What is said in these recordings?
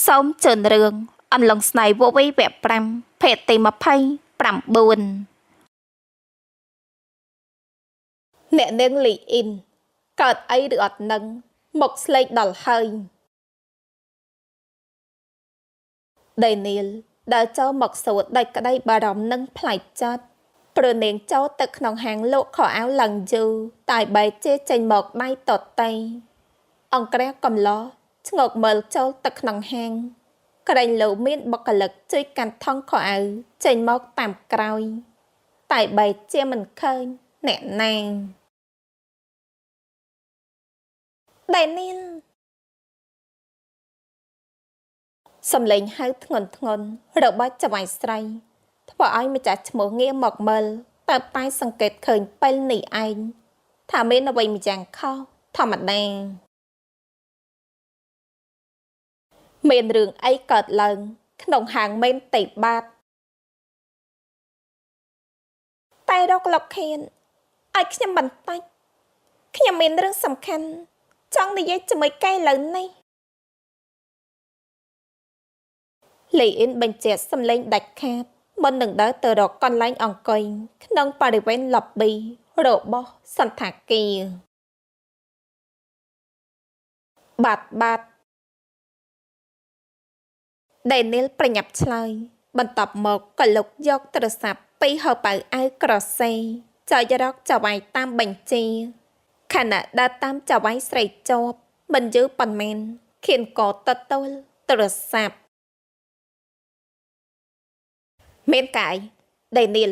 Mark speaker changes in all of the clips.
Speaker 1: សូមជូនរឿងអន្លង់ស្នេហ៍វវីវគ្គ5ភាគទី29អ្នកនាងលីអ៊ីនកើតអីឬអត់នឹងមកស្លេកដល់ហើយដេនីលដើរចូលមកសួរដោយក្តីបារម្ភនិងប្លែកចិត្តព្រោះនាងចូលទៅក្នុងហាងលក់ខោអាវឡើងយូរតែបែរជាចេញមកដៃតតេអង្ក្រាកំឡោះឆ្ងោកមើលចូលទៅក្នុងហាងក្រែងលោមានបុគ្គលិកជួយកាន់ថង់ខោអាវចេញមកតាមក្រោយតែបែរជាមិនឃើញអ្នកណាដេនីលសំឡេងហៅធ្ងន់ធ្ងន់របស់ចៅហ្វាយស្រីធ្វើឲ្យម្ចាស់ឈ្មោះងាកមកមើលតើតែសង្កេតឃើញពេលនេះឯងថាមានអ្វីម្យ៉ាងខុសធម្មតាមានរឿងអីកើតឡើងក្នុងហាងមែនទេបាទតែរកលោកខៀនឲ្យខ្ញុំបន្តិចខ្ញុំមានរឿងសំខាន់ចង់និយាយជាមួយកែឥឡូវនេះលីអ៊ីនបញ្ជាក់សំឡេងដាច់ខាតមុននឹងដើរទៅរកកន្លែងអង្គុយក្នុងបរិវេណ lobby របស់សណ្ឋាគារបាទបាទដេនីលប្រញាប់ឆ្លើយបន្ទាប់មកក៏លុកយកទូរស័ព្ទពីហោប៉ៅអាវក្រសេចុចរកចៅហ្វាយតាមបញ្ជាខណៈដើរតាមចៅហ្វាយស្រីជាប់មិនយូរប៉ុន្មានខៀនក៏ទទួលទូរស័ព្ទមានកាយដេនីល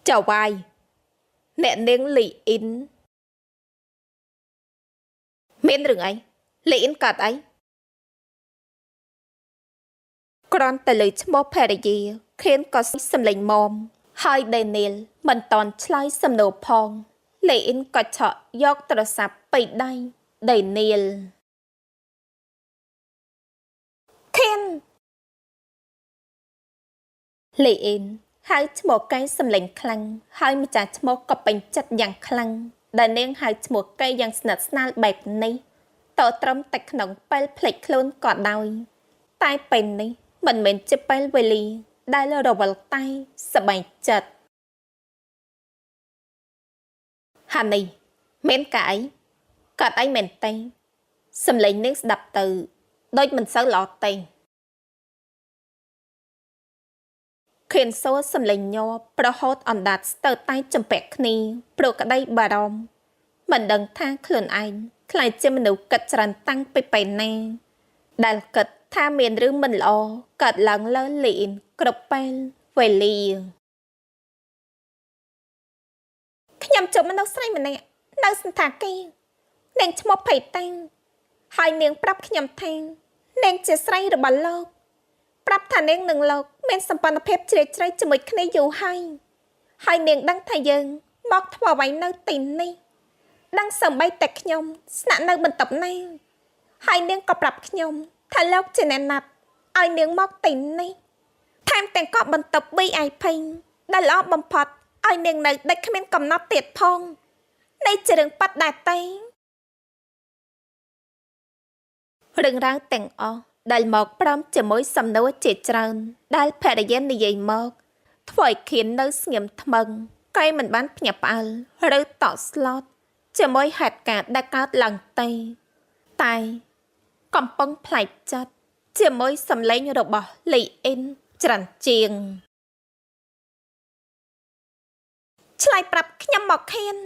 Speaker 1: ចៅហ្វាយអ្នកនាងលីអ៊ីនមានរឿងអីលីអ៊ីនកើតអីគ្រាន់តែលើឈ្មោះភរិយាខៀនក៏សំឡេងមមហើយដេនីលមិនតន់ឆ្លើយសំណួរផងលីអ៊ីនក៏ឆក់យកទូរស័ព្ទពីដៃដេនីលខៀនលីអ៊ីនហៅឈ្មោះកែសំឡេងខ្លាំងហើយម្ចាស់ឈ្មោះក៏ពេញចិត្តយ៉ាងខ្លាំងដែលនាងហៅឈ្មោះកែយ៉ាងស្និទ្ធស្នាលបែបនេះតត្រឹមតែក្នុងពេលភ្លេចខ្លួនក៏ដោយតែពេលនេះមិនមែនជាពេលវេលាដែលរវល់តែសប្បាយចិត្តហានីមានកាអីកាត់អីមែនទេសំឡេងនាងស្ដាប់ទៅដូចមិនសូវល្អទេខៀនសួរសំឡេងញ័រប្រហូតអណ្ដាតស្ទើរតែចម្ពាក់គ្នាព្រោះក្តីបារម្ភមិនដឹងថាខ្លួនឯងក្លាយជាមនុស្សគិតច្រើនតាំងពីពេលណាដែលគិតថាមានរឿងមិនល្អកើតឡើងលើលីអ៊ីនគ្រប់ពេលវេលាខ្ញុំជួបមនុស្សស្រីម្នាក់នៅសណ្ឋាគារនាងឈ្មោះភៃតាំងហើយនាងប្រាប់ខ្ញុំថានាងជាស្រីរបស់លោកប្រាប់ថានាងនិងលោកមានសម្ព័ន្ធភាពជ្រាលជ្រៅជាមួយគ្នាយូរហើយហើយនាងដឹងថាយើងមកធ្វើអ្វីនៅទីនេះដឹងសម្បីតែខ្ញុំស្នាក់នៅបន្ទប់ណាហើយនាងក៏ប្រាប់ខ្ញុំថាលោកជាអ្នកណាត់ឲ្យនាងមកទីនេះថែមទាំងក៏បន្ទប់ VIP ដែលល្អបំផុតឲ្យនាងនៅដាច់គ្មានកំណត់ទៀតផងនេះជារឿងប៉ាត់ដែរទេរឿងរ៉ាវទាំងអស់ដែលមកព្រមជាមួយសំណួរជាច្រើនដែលភរិយានិយាយមកធ្វើឲ្យខៀននៅស្ងៀមថ្មឹងកែមិនបានភ្ញាក់ផ្អើលឬតក់ស្លុតជាមួយហេតុការណ៍ដែលកើតឡើងទេតែកំពុងប្លែកចិត្តជាមួយសំឡេងរបស់លីអ៊ីនច្រើនជាងឆ្លើយប្រាប់ខ្ញុំមកខៀន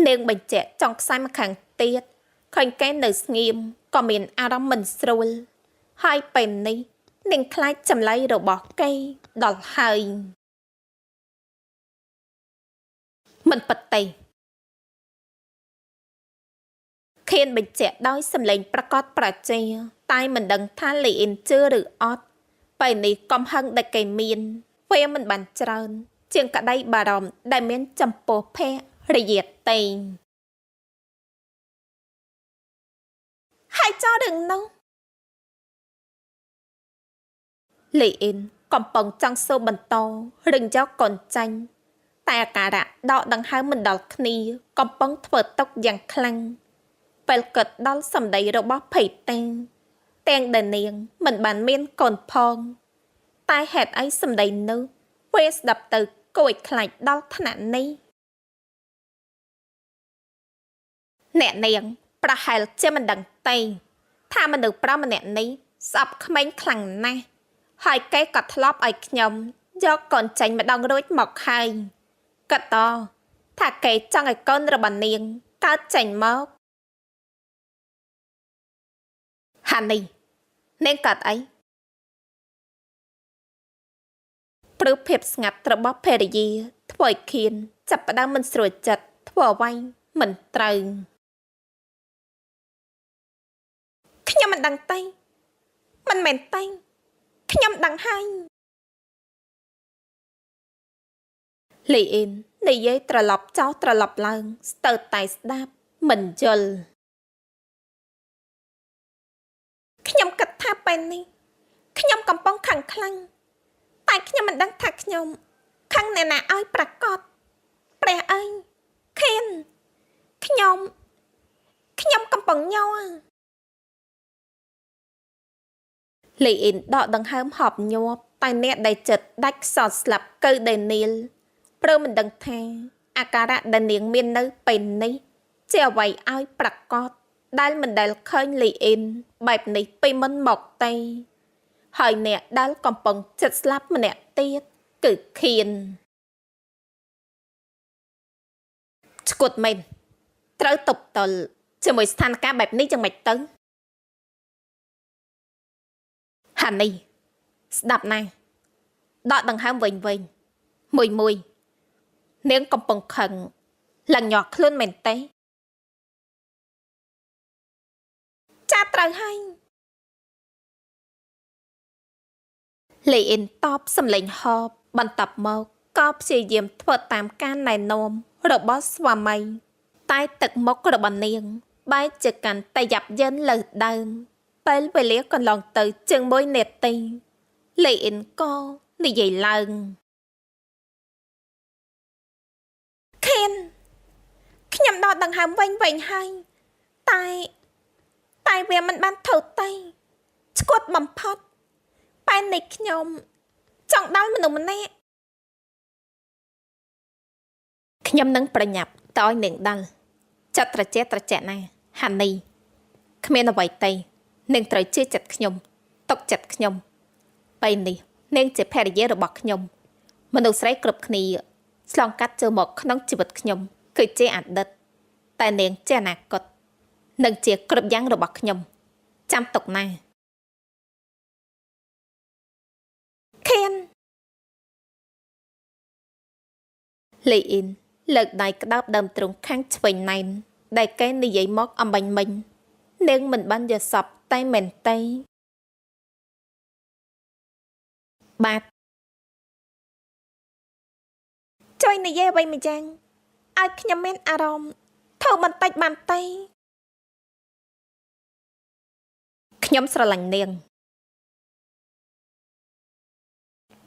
Speaker 1: នាងបញ្ជាក់ចង់ខ្សែម្ខាងទៀតឃើញគេនៅស្ងៀមក៏មានអារម្មណ៍មិនស្រួលហើយពេលនេះនាងខ្លាចចម្លើយរបស់គេដល់ហើយមិនពិតទេខៀនបញ្ជាក់ដោយសំឡេងប្រកាសប្រជាតែមិនដឹងថាលីអ៊ីនជឿឬអត់ពេលនេះកំហឹងដែលគេមានវាមិនបានច្រើនជាងក្តីបារម្ភដែលមានចំពោះភរិយាទេហើយចោលរឿងនោះលីអ៊ីនកំពុងចង់សួរបន្តរឿងយកកូនចាញ់ តែអាការៈដកដង្ហើមមិនដល់គ្នាកំពុងធ្វើទុក្ខយ៉ាងខ្លាំងពេលគិតដល់សម្ដីរបស់ភៃតាទាំងដែលនាងមិនបានមានកូនផងតែហេតុអីសម្ដីនោះវាស្ដាប់ទៅគួរឲ្យខ្លាចដល់ថ្នាក់នេះអ្នកនាងប្រហែលជាមិនដឹងទេថាមនុស្សប្រុសម្នាក់នេះស្អប់ក្មេងខ្លាំងណាស់ហើយគេក៏ធ្លាប់ឲ្យខ្ញុំយកកូនចេញម្ដងរួចមកហើយក៏តថាគេចង់ឲ្យកូនរបស់នាងកើតចេញមកហានីនាងកើតអីព្រោះភាពស្ងាត់របស់ភរិយាធ្វើឲ្យខៀនចាប់ផ្ដើមមិនស្រួលចិត្តធ្វើអ្វីមិនត្រូវខ្ញុំមិនដឹងទេមិនមែនទេខ្ញុំដឹងហើយលីអ៊ីននិយាយត្រឡប់ចោលត្រឡប់ឡើងស្ទើរតែស្ដាប់មិនយល់ខ្ញុំគិតថាពេលនេះខ្ញុំកំពុងខឹងខ្លាំងតែខ្ញុំមិនដឹងថាខ្ញុំខឹងអ្នកណាឲ្យប្រកាសព្រះអើយខៀនខ្ញុំកំពុងញ័រលីអ៊ីនដកដង្ហើមហប់ញាប់តែអ្នកដែលចិត្តដាច់ខ្សោតស្លាប់គឺដេនីលព្រោះមិនដឹងថាអាការៈដែលនាងមាននៅពេលនេះជាអ្វីឲ្យប្រកាសដែលមិនដែលឃើញលីអ៊ីនបែបនេះពីមុនមកទេហើយអ្នកដែលកំពុងចិត្តស្លាប់ម្នាក់ទៀតគឺខៀនឆ្កួតមែនត្រូវទប់ទល់ជាមួយស្ថានភាពបែបនេះយ៉ាងម៉េចទៅហានីស្ដាប់ណាស់ដកដង្ហើមវិញវិញមួយមួយនាងកំពុងខឹងឡើងញាស់ខ្លួនមែនទេចាត្រូវហើយលីអ៊ីនតបសំឡេងហបបន្ទាប់មកក៏ព្យាយាមធ្វើតាមការណែនាំរបស់ស្វាមីតែទឹកមុខរបស់នាងបែរជាកាន់តែយ៉ាប់យ៉ឺនលើសដើមពេលវេលាកន្លងទៅជាង1នាទីលីអ៊ីនក៏និយាយឡើងខៀនខ្ញុំដកដង្ហើមវិញវិញហើយតែវាមិនបានថូទេឆ្កួតបំផុតបែននៃខ្ញុំចង់ដល់មនុស្សម្នាក់ខ្ញុំនឹងប្រញាប់តឲ្យនាងដល់ចិត្តត្រជាក់ត្រជាក់ណាស់ហានីគ្មានអ្វីទេនាងត្រូវជឿចិត្តខ្ញុំទុកចិត្តខ្ញុំពេលនេះនាងជាភរិយារបស់ខ្ញុំមនុស្សស្រីគ្រប់គ្នាឆ្លងកាត់ចូលមកក្នុងជីវិតខ្ញុំគឺជាអតីតតែនាងជាអនាគតនិងជាគ្រប់យ៉ាងរបស់ខ្ញុំចាំទុកណាខៀនលីអ៊ីនលើកដៃក្តោបដើមទ្រូងខាងឆ្វេងណែនដែលគេនិយាយមកអំបញ្ញមិញនាងមិនបានយល់សប្តិតែមែនទេបាទជួយនិយាយអ្វីម្យ៉ាងឲ្យខ្ញុំមានអារម្មណ៍ធូរបន្តិចបានទេខ្ញុំស្រឡាញ់នាង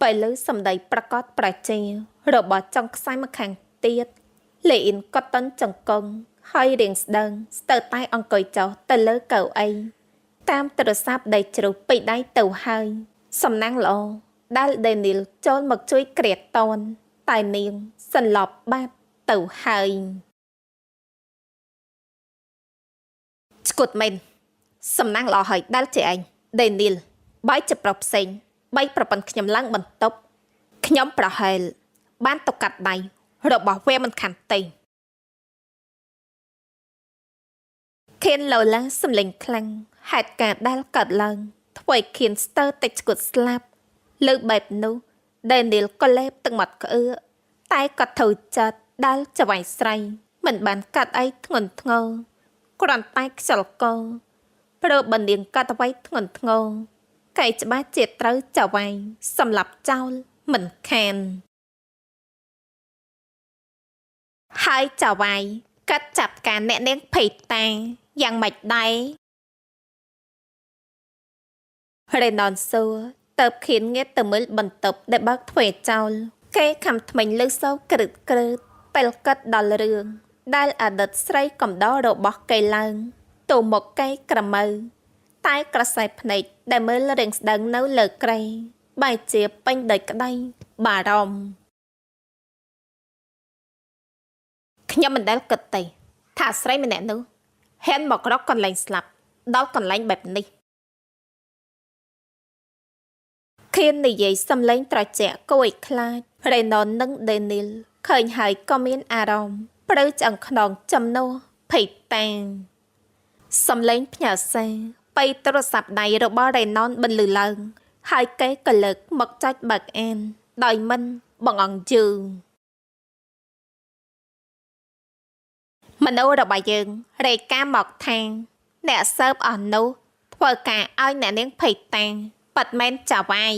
Speaker 1: ពេលលើសម្ដីប្រកាសប្រជារបស់ចុងខ្សែម្ខាងទៀតលីអ៊ីនក៏តន់ចង្គង់ហើយរៀងស្ដើងស្ទើរតែអង្គុយចុះទៅលើកៅអីតាមទូរស័ព្ទដែលជ្រុះពីដៃទៅហើយសំណាងល្អដែលដេនីលចូលមកជួយក្រៀតតនតែនាងសន្លប់បាត់ទៅហើយឆ្កួតមែនសំណាងល្អហើយដែលជាឯងដេនីលបាយជាប្រុសផ្សេងបីប្រពន្ធខ្ញុំឡើងបន្ទប់ខ្ញុំប្រហែលបានទៅកាត់ដៃរបស់វាមិនខានទេខៀនឡូឡាសំលេងខ្លាំងហេតុការណ៍ដែលកើតឡើងធ្វើឲ្យខៀនស្ទើរតែឆ្កួតស្លាប់លើបែបនោះដេនីលក៏លេបទឹកមាត់ក្អឺតែក៏ធូរចិត្តដែលចវាយស្រីមិនបានកាត់អីធ្ងន់ធ្ងរគ្រាន់តែខ្យល់កព្រោះបើនាងកាត់អ្វីធ្ងន់ធ្ងរកែច្បាស់ជាត្រូវចវាយសម្លាប់ចោលមិនខានហើយចវាយកាត់ចាប់ការអ្នកនាងភេតាយ៉ាងម៉េចដែររេណនសួរទៅខៀនងាកទៅមើលបន្ទប់ដែលបើកទ្វារចោល គេខំថ្មិញលើសូរក្រឹតក្រឺតពេលគិតដល់រឿងដែលអតីតស្រីកំដររបស់គេឡើងទូមកគេក្រមៅតែក្រសែភ្នែកដែលមើលរាងស្ដឹងនៅលើក្រែបែរជាពេញដោយក្តីបារម្ភខ្ញុំមិនដែលគិតទេថាស្រីម្នាក់នោះហ៊ានមករកកន្លែងស្លាប់ដល់កន្លែងបែបនេះខៀននិយាយសំឡេងត្រជាក់គួរឲ្យខ្លាចរេណននិងដេនីលឃើញហើយក៏មានអារម្មណ៍ព្រឺឆ្អឹងខ្នងចំនួនភ័យតាំងសំឡេងផ្ញើសារបីទូរស័ព្ទដៃរបស់រេណនបន្លឺឡើងហើយគេក៏លើកមកចុចបើកអានដោយមិនបង្អង់យឺមនុស្សរបស់យើងរាយការណ៍មកថាអ្នកស៊ើបអស់នោះធ្វើការឲ្យអ្នកនាងភ័យតាំងប៉ិតមែនចាវាយ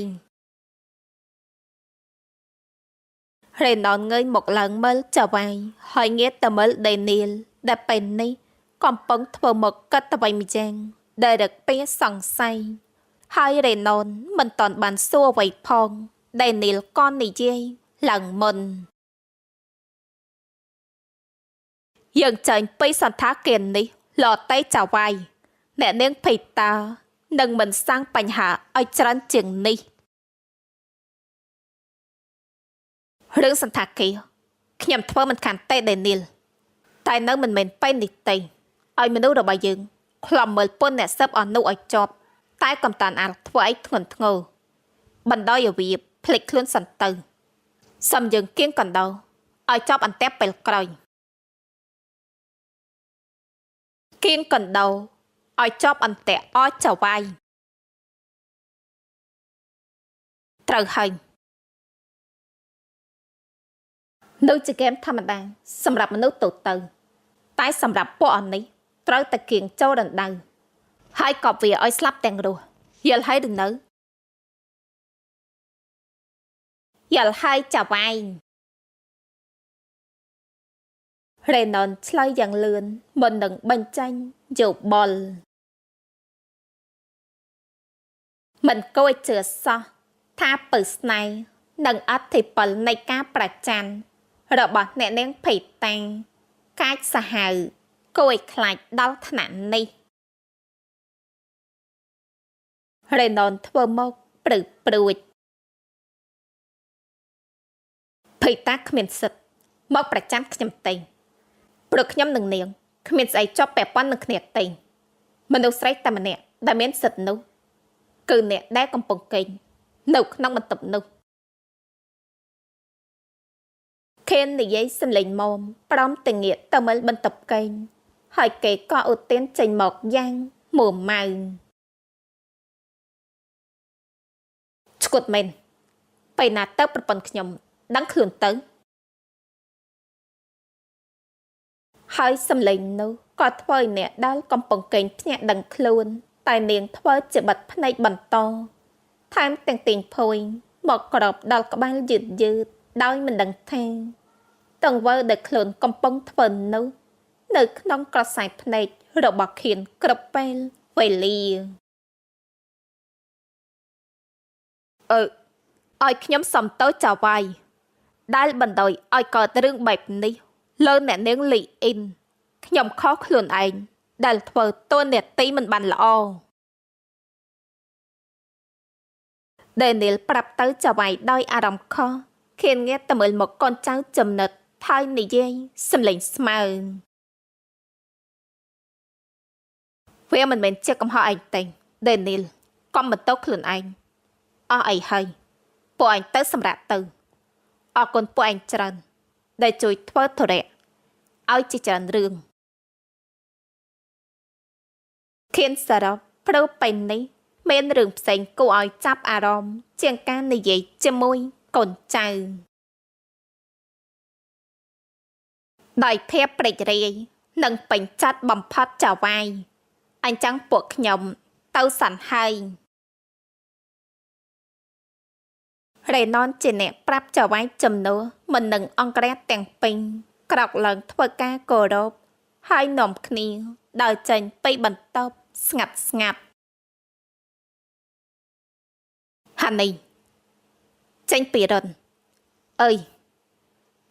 Speaker 1: រេណនងើយមកឡើងមើលចាវាយហើយងាកទៅមើលដេនីលដែលពេលនេះកំពុងធ្វើមកគិតអ្វីម្យ៉ាងដែលរឹកពីសង្ស័យហើយរេណនមិនទាន់បានសួរអ្វីផងដេនីលក៏និយាយឡើងមុនយើងចេញពីសន្តាគារនេះលតេចាវាយអ្នកនាងភ័យតានឹងមិនសាងបញ្ហាឲ្យច្រើនជាងនេះរឿងសន្តាគារខ្ញុំធ្វើមិនខានទេដេនីលតែនៅមិនមែនពេលនេះទេឲ្យមនុស្សរបស់យើងខ្លំមើលពុនអ្នកស៊ើបអស់នោះឲ្យជាប់តែកំតានអាលធ្វើអីធ្ងន់ធ្ងរបណ្ដោយឲ្យវាភ្លេចខ្លួនសិនទៅសំយើងគៀងកណ្ដោឲ្យជាប់អន្ទាក់ពេលក្រោយគៀងកណ្ដោឲ្យជាប់អន្ទាក់អចវាយត្រូវហើយនៅជាហ្គេមធម្មតាសម្រាប់មនុស្សទូទៅតែសម្រាប់ពួកអស់នេះត្រូវតែគៀងចូលរណ្ដៅហើយកប់វាឲ្យស្លាប់ទាំងរស់យល់ហើយឬនៅយល់ហើយចាវាយរេណនឆ្លើយយ៉ាងលឿនមុននឹងបញ្ចេញយោបល់មិនគួរឲ្យជឿសោះថាពៅស្នេហ៍និងអធិពលនៃការប្រច័ណ្ឌរបស់អ្នកនាងភ័យតាំងកាចសាហាវគួរឲ្យខ្លាចដល់ថ្នាក់នេះរេណនធ្វើមកព្រឺព្រួចភ័យតាគ្មានសិទ្ធិមកប្រច័ណ្ឌខ្ញុំទេព្រោះខ្ញុំនឹងនាងគ្មានស្អីជាប់ពាក់ព័ន្ធនឹងគ្នាទេមនុស្សស្រីតែម្នាក់ដែលមានសិទ្ធិនោះគឺអ្នកដែលកំពុងគេងនៅក្នុងបន្ទប់នោះខេននិយាយសំឡេងមុំព្រមទាំងងាកទៅមើលបន្ទប់គេងហើយគេក៏ឧទានចេញមកយ៉ាងមួម៉ៅឈួតមែនពេលណាទៅប្រពន្ធខ្ញុំដឹងខ្លួនទៅហើយសំឡេងនោះក៏ធ្វើឲ្យអ្នកដែលកំពុងគេងភ្ញាក់ដឹងខ្លួនតែនាងធ្វើជាបិទភ្នែកបន្តថែមទាំងទាញភួយមកក្របដល់ក្បាលយឺតយឺតដោយមិនដឹងថាទង្វើដែលខ្លួនកំពុងធ្វើនោះនៅក្នុងក្រសែភ្នែករបស់ខៀនគ្រប់ពេលវេលាឲ្យខ្ញុំសំទោសចាវាយដែលបណ្ដោយឲ្យកើតរឿងបែបនេះលើអ្នកនាងលីអ៊ីនខ្ញុំខុសខ្លួនឯងដែលធ្វើតួនាទីមិនបានល្អដេនីលប្រាប់ទៅចាវាយដោយអារម្មណ៍ខុសខៀនងាកទៅមើលមកកូនចៅចំណិតហើយនិយាយសំឡេងស្មើវាមិនមែនជាកំហុសឯងទេដេនីលកុំបន្ទោសខ្លួនឯងអស់អីហើយពួកឯងទៅសម្រាប់ទៅអរគុណពួកឯងច្រើនដែលជួយធ្វើធុរៈឲ្យជាច្រើនរឿងខៀនសរុបព្រោះពេលនេះមានរឿងផ្សេងគួរឲ្យចាប់អារម្មណ៍ជាងការនិយាយជាមួយកូនចៅដោយភាពព្រេចរាយនិងពេញចិត្តបំផុតចាវាយអញ្ចឹងពួកខ្ញុំទៅសិនហើយរេណនជាអ្នកប្រាប់ចាវាយចំនួនមិននឹងអង្គរៈទាំងពេញក្រោកឡើងធ្វើការគោរពហើយនាំគ្នាដើរចេញពីបន្ទប់ស្ងាត់ស្ងាត់ហានីចេញពីរុន អើយ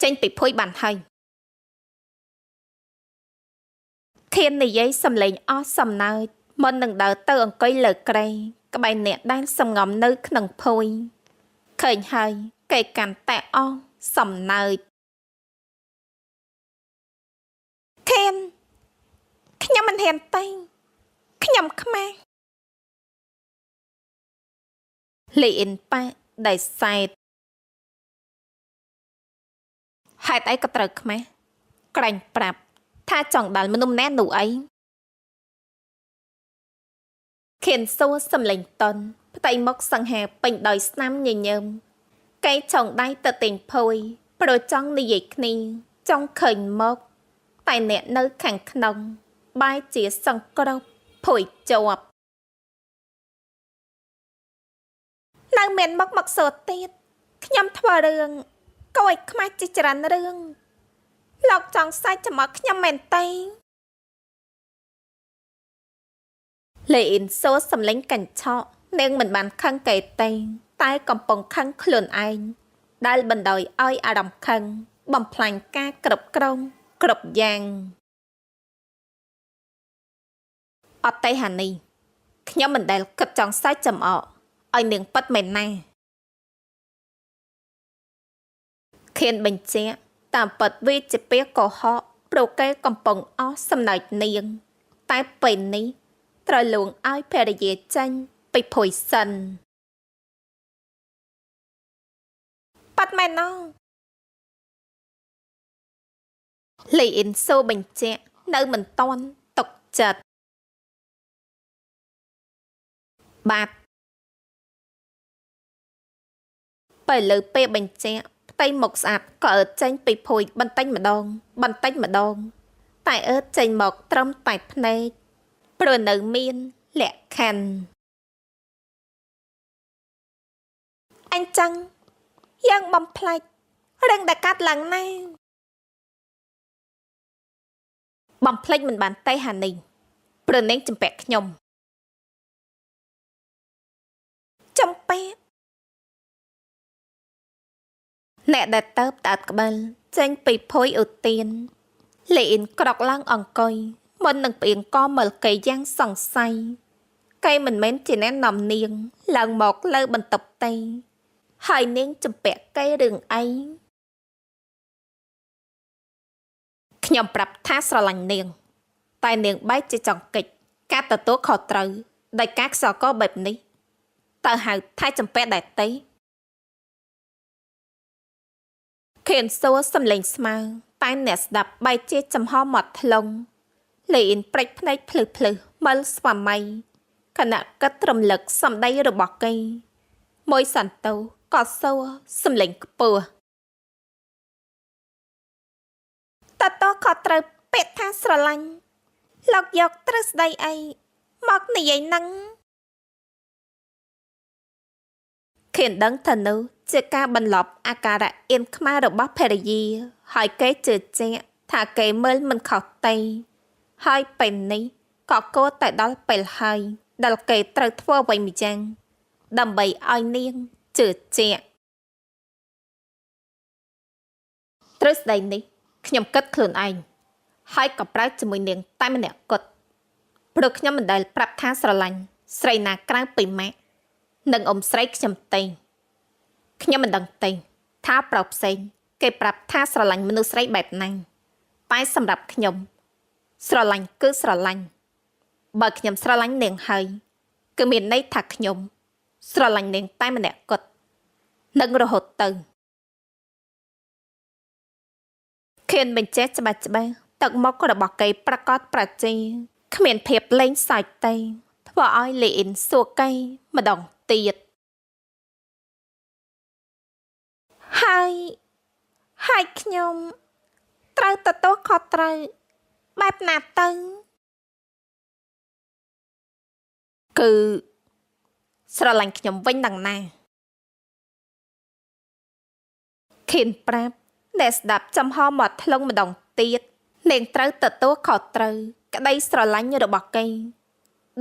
Speaker 1: ចេញពីភួយបានហើយខៀននិយាយសំឡេងអស់សំណើចមុននឹងដើរទៅអង្គុយលើគ្រែក្បែរអ្នកដែលសំងំនៅក្នុងភួយឃើញហើយគេកាន់តែអស់សំណើចខៀនខ្ញុំមិនហ៊ានទេខ្ញុំខ្មាស់លីអ៊ីនប៉ាដែលសែតហេតុអីក៏ត្រូវខ្មាស់ក្រាញ់ប្រាប់ថាចង់ដល់មនុស្សម្នាក់នោះអីខៀនសួរសំលេងតន់ផ្ទៃមុខសង្ហាពេញដោយស្នាមញញឹមកែចង់ដៃទៅទិញភួយព្រោះចង់និយាយគ្នាចង់ឃើញមកតែអ្នកនៅខាងក្នុងបែរជាសង្គ្រោះភួយជាប់នៅមានមុខមកសួរទៀតខ្ញុំធ្វើរឿងគួរឲ្យខ្មាស់ជាច្រើនរឿងលោកចង់សាច់ចំអកខ្ញុំមែនទេលេអ៊ីនសួរសំលេងកញ្ឆក់នាងមិនបានខឹងគេទេតែកំពុងខឹងខ្លួនឯងដែលបណ្ដោយឲ្យអារម្មណ៍ខឹងបំផ្លាញការគ្រប់គ្រងគ្រប់យ៉ាងអត់ទេហានីខ្ញុំមិនដែលគិតចង់សាច់ចំអកឲ្យនាងប៉ិតមែនណាខៀនបញ្ជាក់តាមពិតវាជាពាក្យកុហកព្រោះគេកំពុងអស់សំណើចនាងតែពេលនេះត្រូវលួងឲ្យភរិយាចេញពីភួយសិនប៉ាត់មែនណោលីអ៊ីនសូបញ្ជាក់នៅមិនទាន់ຕົកចិត្តបាទពេលលើពេលបញ្ជាក់ផ្ទៃមុខស្អាតក៏អើតចេញពីភួយបន្តិចម្ដងបន្តិចម្ដងតែអើតចេញមកត្រឹមតែភ្នែកព្រោះនៅមានលក្ខខណ្ឌអញ្ចឹងយើងបំផ្លិចរឿងដែលកាត់ឡើងណាបំផ្លិចមិនបានទេហានីព្រោះនាងចម្ពាក់ខ្ញុំចម្ពាក់អ្នកដែលទៅផ្តាត់ក្បាលចេញពីភួយឧទានលីអ៊ីនក្រកឡើងអង្គុយមុននឹងផ្អៀងកមើលគេយ៉ាងសង្ស័យគេមិនមែនជាអ្នកនាំនាងឡើងមកលើបន្ទប់ទេហើយនាងចម្ពាក់គេរឿងអីខ្ញុំប្រាប់ថាស្រឡាញ់នាងតែនាងបែរជាចង់កិច្ចការទទួលខុសត្រូវដោយការខ្សោកបែបនេះតើហៅថាចម្ពាក់ដែរទេខៀនសួរសំលេងស្មើតែអ្នកស្ដាប់បែរជាចំហមាត់ធ្លុងលីអ៊ីនព្រិចភ្នែកភ្លឹះភ្លឹះមើលស្វាមីខណៈគិតរំលឹកសម្ដីរបស់គេមួយសន្ទុះក៏សួរសំលេងខ្ពស់តតក៏ត្រូវពាក្យថាស្រឡាញ់លោកយកទ្រឹស្ដីអីមកនិយាយនឹងខៀនដឹងថានោះជាការបន្លប់អាការៈអៀនខ្មាសរបស់ភរិយាហើយគេជឿជាក់ថាគេមើលមិនខុសទេហើយពេលនេះក៏គួរតែដល់ពេលហើយដែលគេត្រូវធ្វើអ្វីម្យ៉ាងដើម្បីឲ្យនាងជឿជាក់ទ្រឹស្ដីនេះខ្ញុំគិតខ្លួនឯងហើយក៏ប្រើជាមួយនាងតែម្នាក់គត់ព្រោះខ្ញុំមិនដែលប្រាប់ថាស្រឡាញ់ស្រីណាក្រៅពីម៉ាក់និងអ៊ំស្រីខ្ញុំទេខ្ញុំមិនដឹងទេថាប្រុសផ្សេងគេប្រាប់ថាស្រឡាញ់មនុស្សស្រីបែបណាតែសម្រាប់ខ្ញុំស្រឡាញ់គឺស្រឡាញ់បើខ្ញុំស្រឡាញ់នាងហើយគឺមានន័យថាខ្ញុំស្រឡាញ់នាងតែម្នាក់គត់និងរហូតទៅខៀនបញ្ចេះច្បាស់ច្បាស់ទឹកមុខរបស់គេប្រកាសប្រជាគ្មានភាពលេងសើចទេធ្វើឲ្យលីអ៊ីនសួរគេម្ដងទៀតហើយខ្ញុំត្រូវទទួលខុសត្រូវបែបណាទៅគឺស្រឡាញ់ខ្ញុំវិញដល់ណាខៀនប្រាប់អ្នកស្ដាប់ចំហមាត់ធ្លុងម្ដងទៀតនាងត្រូវទទួលខុសត្រូវក្តីស្រឡាញ់របស់គេ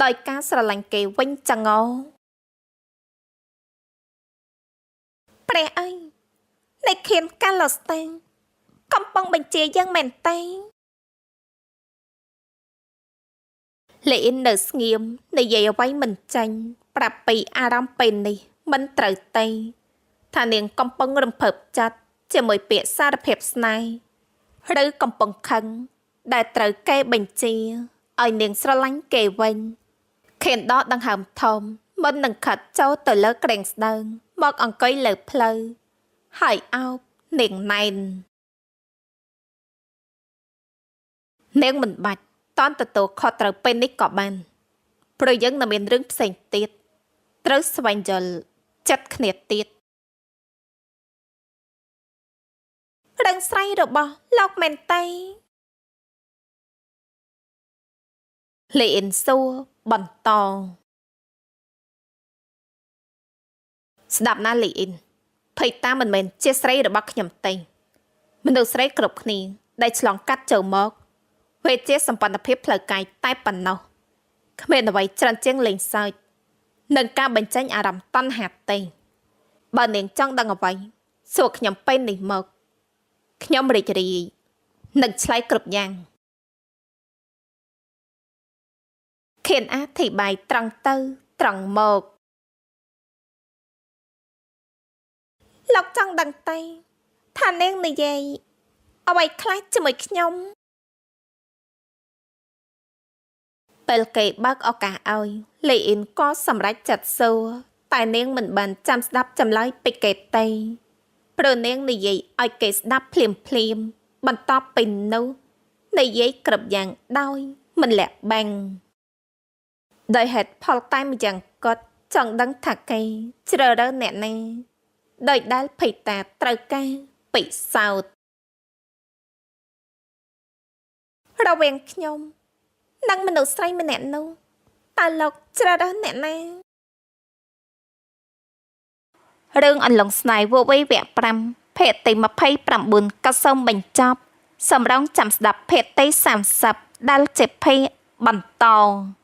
Speaker 1: ដោយការស្រឡាញ់គេវិញចងោព្រះអើយ នៃខៀនកាឡូស្តាំងកំពុងបញ្ជាយ៉ាងមែនទេលេអ៊ីននៅស្ងៀមនិយាយអ្វីមិនចាញ់ប្រាប់ពីអារម្មណ៍ពេលនេះមិនត្រូវទេថានាងកំពុងរំភើបចិត្តជាមួយពាក្យសារភាពស្នេហ៍ឬកំពុងខឹងដែលត្រូវគេបញ្ជាឲ្យនាងស្រឡាញ់គេវិញខៀនដកដង្ហើមធំមុននឹងខិតចូលទៅលើក្រែងស្ដើងមកអង្គុយលើផ្លូវហើយអោបនាងណែននាងមិនបាច់តន់ទទួលខុសត្រូវពេលនេះក៏បានព្រោះយើងនៅមានរឿងផ្សេងទៀតត្រូវស្វែងយល់ចិត្តគ្នាទៀតរឿងស្រីរបស់លោកមែនទេលេអ៊ិនសួរបន្តស្ដាប់ណាលេអ៊ីនភ័យតាមិនមែនជាស្រីរបស់ខ្ញុំទេមនុស្សស្រីគ្រប់គ្នាដែលឆ្លងកាត់ចូលមកវាជាសម្ព័ន្ធភាពផ្លូវកាយតែប៉ុណ្ណោះគ្មានអ្វីច្រើនជាងលេងសើចនិងការបញ្ចេញអារម្មណ៍តណ្ហាទេបើនាងចង់ដឹងអ្វីសួរខ្ញុំពេលនេះមកខ្ញុំរីករាយនឹងឆ្លើយគ្រប់យ៉ាងខៀនអធិប្បាយត្រង់ទៅត្រង់មកលោកចង់ដឹងទេថានាងនិយាយអ្វីខ្លះជាមួយខ្ញុំពេលគេបើកឱកាសឲ្យលេអ៊ីនក៏សម្រេចចិត្តសួរតែនាងមិនបានចាំស្ដាប់ចម្លើយពីគេទេព្រោះនាងនិយាយឲ្យគេស្ដាប់ភ្លាមភ្លាមៗបន្ទាប់ពីនោះនិយាយគ្រប់យ៉ាងដោយមិនលាក់បាំងដោយហេតុផលតែម្យ៉ាងគាត់ចង់ដឹងថាគេជ្រើសរើសអ្នកណាដោយដែលភ័យតាត្រូវការពិសោធន៍រវាងខ្ញុំនិងមនុស្សស្រីម្នាក់នោះតើលោកជ្រើសរើសអ្នកណារឿងអន្លង់ស្នេហ៍វវ័យវគ្គ5ភាគទី29ក៏សូមបញ្ចប់សម្រងចាំស្ដាប់ភាគទី30ដែលជាភាគបន្ត។